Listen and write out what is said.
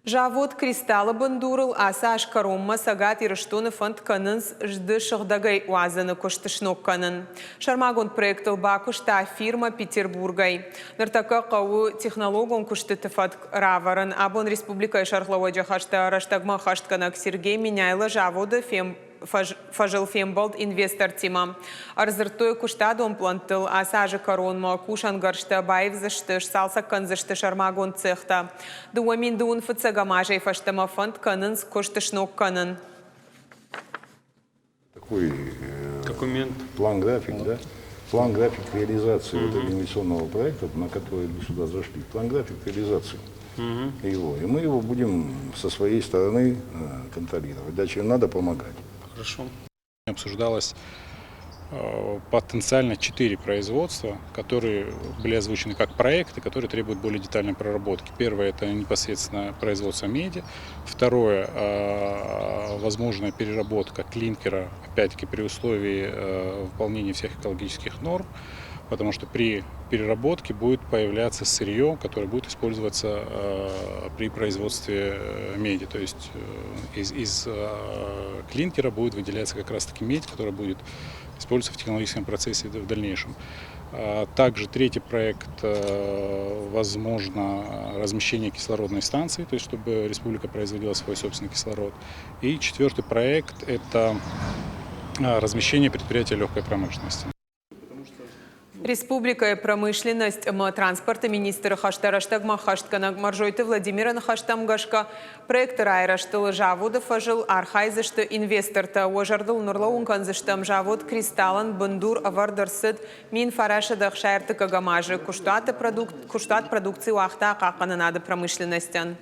Завод «Кристалл»-ы бындурыл ацы аз кӕронмӕ Цӕгат Ирыстоны фӕнд кӕнынц зды сыгъдӕгӕй уадзыны куыст сног кӕнын. Сӕрмагонд проектыл бакуыста фирмӕ Петербургӕй. Ныртӕккӕ хъӕуы технологон куыстыты фӕтк равӕрын. Абон республикӕйы сӕргълӕууӕджы хӕстӕ рӕстӕгмӕ ӕххӕстгӕнӕг Сергей Меняйло заводы фӕзыл фембӕлд инвестортимӕ. Ӕрдзырдтой куыстадон пълӕнттыл. Ацы азы кӕронмӕ кусӕнгӕрзтӕ баивдзысты, сцалцӕг кӕндзысты сӕрмагонд цехтӕ. 2000 фыццӕгӕм азӕй фӕстӕмӕ фӕнд кӕнынц куыст сног кӕнын. Такой документ. План-график, да? План-график реализации этого инвестиционного проекта, на который мы сюда зашли, план-график реализации его. И мы его будем со своей стороны контролировать. Дальше надо помогать. Хорошо. Обсуждалось потенциально четыре производства, которые были озвучены как проекты, которые требуют более детальной проработки. Первое – это непосредственно производство меди. Второе – возможная переработка клинкера, опять-таки при условии выполнения всех экологических норм, потому что при переработке будет появляться сырье, которое будет использоваться при производстве меди. То есть из клинкера будет выделяться как раз-таки медь, которая будет использоваться в технологическом процессе в дальнейшем. Также третий проект, возможно, размещение кислородной станции, то есть чтобы республика производила свой собственный кислород. И четвертый проект – это размещение предприятия легкой промышленности. Республикӕйы промышленность ӕмӕ транспорты министры хӕстӕ рӕстӕгмӕ ӕххӕстгӕнӕг Мӕрзойты Владимиры ныхӕстӕм гӕсгӕ, проекты райрӕзтыл заводы фӕзыл архайдзысты инвестортӕ. Уӕ зӕрдыл нырлӕууын кӕндзыстӕм, завод «Кристалл»-ӕн бындур ӕвӕрд ӕрцыд 1963 азы. Куыстуат продукци уагъта хъахъхъӕнынады промышленностӕн.